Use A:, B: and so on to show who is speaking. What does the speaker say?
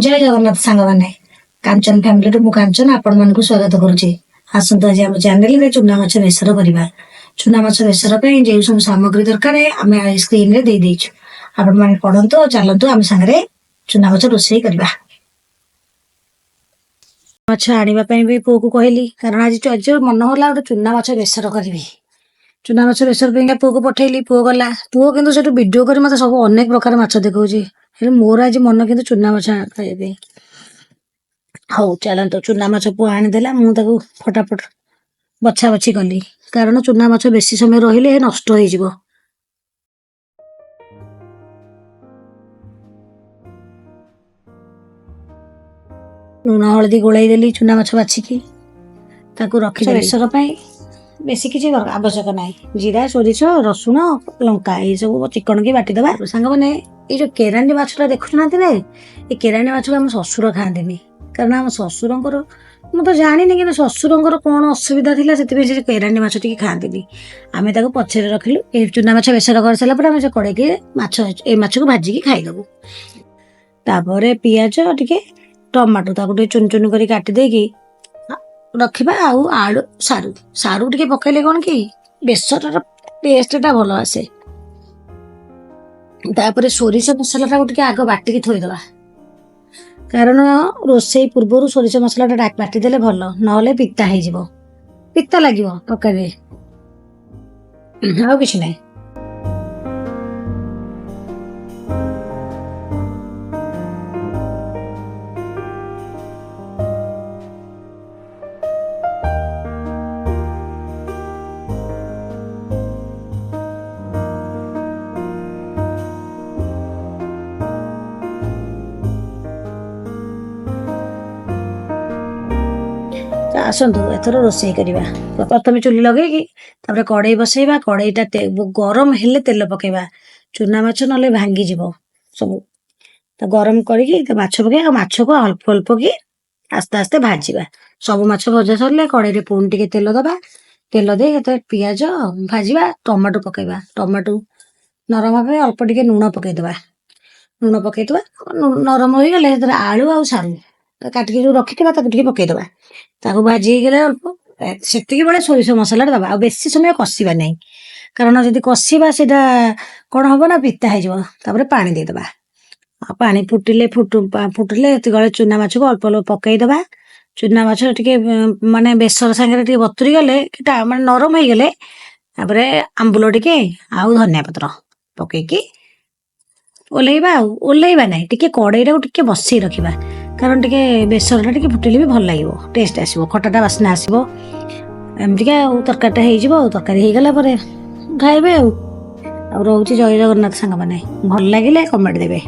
A: ଜୟ ଜଗନ୍ନାଥ ସାଙ୍ଗମାନେ, କାଞ୍ଚନ ଫ୍ୟାମିଲିରୁ ମୁଁ କାଞ୍ଚନ ଆପଣମାନଙ୍କୁ ସ୍ୱାଗତ କରୁଛି। ଆସନ୍ତୁ ଆଜି ଆମ ଚ୍ୟାନେଲରେ ଚୁନା ମାଛ ବେସର କରିବା। ଚୁନା ମାଛ ବେସର ପାଇଁ ଯେଉଁ ସବୁ ସାମଗ୍ରୀ ଦରକାର ଆମେ ସ୍କ୍ରିନରେ ଦେଇଦେଇଛୁ, ଆପଣମାନେ ପଢନ୍ତୁ ଆଉ ଚାଲନ୍ତୁ ଆମ ସାଙ୍ଗରେ ଚୁନା ମାଛ ରୋଷେଇ କରିବା। ମାଛ ଆଣିବା ପାଇଁ ବି ପୁଅକୁ କହିଲି, କାରଣ ଆଜି ଆଜି ମନ ହେଲା ଗୋଟେ ଚୁନା ମାଛ ବେସର କରିବି। ଚୁନା ମାଛ ବେସର ପାଇଁକା ପୁଅକୁ ପଠେଇଲି, ପୁଅ ଗଲା। ପୁଅ କିନ୍ତୁ ସେଠୁ ଭିଡ଼ିଓ କରି ମତେ ସବୁ ଅନେକ ପ୍ରକାର ମାଛ ଦେଖାଉଛି, ହେଲେ ମୋର ଆଜି ମନ କିନ୍ତୁ ଚୁନା ମାଛ ଖାଇବା ପାଇଁ। ହଉ ଚାଲନ୍ତୁ, ଚୁନା ମାଛ ପୁଅ ଆଣିଦେଲା, ମୁଁ ତାକୁ ଫଟାଫଟ ବଛା ବଛି କଲି, କାରଣ ଚୁନା ମାଛ ବେଶୀ ସମୟ ରହିଲେ ନଷ୍ଟ ହେଇଯିବ। ଲୁଣ ହଳଦୀ ଗୋଳେଇ ଦେଲି ଚୁନା ମାଛ ବାଛିକି ତାକୁ ରଖିଦେଲି। ବେସର ପାଇଁ ବେଶୀ କିଛି ଆବଶ୍ୟକ ନାହିଁ, ଜିରା, ସୋରିଷ, ରସୁଣ, ଲଙ୍କା ଏଇସବୁ ଚିକଣିକି ବାଟିଦେବା। ସାଙ୍ଗମାନେ, ଏଇ ଯୋଉ କେରାଣ୍ଡି ମାଛଟା ଦେଖୁନାହାନ୍ତି ନା, ଏ କେରାଣ୍ଡି ମାଛଟା ଆମ ଶ୍ୱଶୁର ଖାଆନ୍ତିନି, କାରଣ ଆମ ଶ୍ୱଶୁରଙ୍କର ମୁଁ ତ ଜାଣିନି, କିନ୍ତୁ ଶ୍ୱଶୁରଙ୍କର କ'ଣ ଅସୁବିଧା ଥିଲା, ସେଥିପାଇଁ ସେ କେରାଣ୍ଡି ମାଛ ଟିକେ ଖାଆନ୍ତିନି। ଆମେ ତାକୁ ପଛରେ ରଖିଲୁ। ଏ ଚୁନା ମାଛ ବେସର କରିସାରିଲା ପରେ ଆମେ ସେ କଡ଼େଇକି ମାଛ, ଏ ମାଛକୁ ଭାଜିକି ଖାଇଦେବୁ। ତାପରେ ପିଆଜ ଟିକେ, ଟମାଟୋ ତାକୁ ଟିକେ ଚୁନ ଚୁନ କରି କାଟି ଦେଇକି ରଖିବା। ଆଉ ଆଳୁ, ସାରୁ, ସାରୁ ଟିକେ ପକେଇଲେ କ'ଣ କି ବେସରର ଟେଷ୍ଟଟା ଭଲ ଆସେ। ତାପରେ ସୋରିଷ ମସଲାଟାକୁ ଟିକେ ଆଗ ବାଟିକି ଥୋଇଦେବା, କାରଣ ରୋଷେଇ ପୂର୍ବରୁ ସୋରିଷ ମସଲାଟା ବାଟିଦେଲେ ଭଲ, ନହେଲେ ପିତା ହେଇଯିବ, ପିତା ଲାଗିବ ତରକାରୀରେ, ଆଉ କିଛି ନାହିଁ। ଆସନ୍ତୁ ଏଥର ରୋଷେଇ କରିବା। ପ୍ରଥମେ ଚୁଲି ଲଗେଇକି ତାପରେ କଡ଼େଇ ବସେଇବା। କଡ଼େଇଟା ଗରମ ହେଲେ ତେଲ ପକେଇବା, ଚୁନା ମାଛ ନହେଲେ ଭାଙ୍ଗିଯିବ ସବୁ। ତ ଗରମ କରିକି ମାଛ ପକେଇବା, ଆଉ ମାଛକୁ ଅଳ୍ପ ଅଳ୍ପ କି ଆସ୍ତେ ଆସ୍ତେ ଭାଜିବା। ସବୁ ମାଛ ଭଜା ସରିଲେ କଡ଼େଇରେ ପୁଣି ଟିକେ ତେଲ ଦବା। ତେଲ ଦେଇ ସେଥିରେ ପିଆଜ ଭାଜିବା, ଟମାଟୋ ପକେଇବା। ଟମାଟୋ ନରମ ହେବା ପାଇଁ ଅଳ୍ପ ଟିକେ ଲୁଣ ପକେଇଦବା। ଲୁଣ ପକେଇଦବା, ନରମ ହୋଇଗଲେ ସେଥିରେ ଆଳୁ ଆଉ ସାରୁ କାଟିକି ଯୋଉ ରଖିଥିବା ତାକୁ ଟିକେ ପକେଇଦବା। ତାକୁ ଭାଜି ହେଇଗଲେ ଅଳ୍ପ ସେତିକି ବେଳେ ସୋରିଷ ମସଲାଟା ଦବା, ଆଉ ବେଶୀ ସମୟ କଷିବା ନାହିଁ, କାରଣ ଯଦି କଷିବା ସେଇଟା କ'ଣ ହବ ନା ପିତା ହେଇଯିବ। ତାପରେ ପାଣି ଦେଇଦବା, ଆଉ ପାଣି ଫୁଟିଲେ ଫୁଟିଲେ ସେତିକିବେଳେ ଚୁନା ମାଛକୁ ଅଳ୍ପ ଅଳ୍ପ ପକେଇଦବା। ଚୁନା ମାଛ ଟିକେ ମାନେ ବେସର ସାଙ୍ଗରେ ଟିକେ ବତୁରି ଗଲେ, ମାନେ ନରମ ହେଇଗଲେ, ତାପରେ ଆମ୍ବୁଲ ଟିକେ ଆଉ ଧନିଆ ପତ୍ର ପକେଇକି ଓହ୍ଲେଇବା। ଆଉ ଓହ୍ଲେଇବା ନାହିଁ, ଟିକେ କଡ଼େଇଟାକୁ ଟିକେ ବସେଇ ରଖିବା, କାରଣ ଟିକେ ବେସରଟା ଟିକେ ଫୁଟିଲେ ବି ଭଲ ଲାଗିବ, ଟେଷ୍ଟ ଆସିବ, ଖଟାଟା ବାସ୍ନା ଆସିବ। ଏମିତିକା ଆଉ ତରକାରୀଟା ହେଇଯିବ। ଆଉ ତରକାରୀ ହେଇଗଲା ପରେ ଖାଇବେ। ଆଉ ଆଉ ରହୁଛି, ଜୟ ଜଗନ୍ନାଥ ସାଙ୍ଗମାନେ। ଭଲ ଲାଗିଲେ କମେଣ୍ଟ ଦେବେ।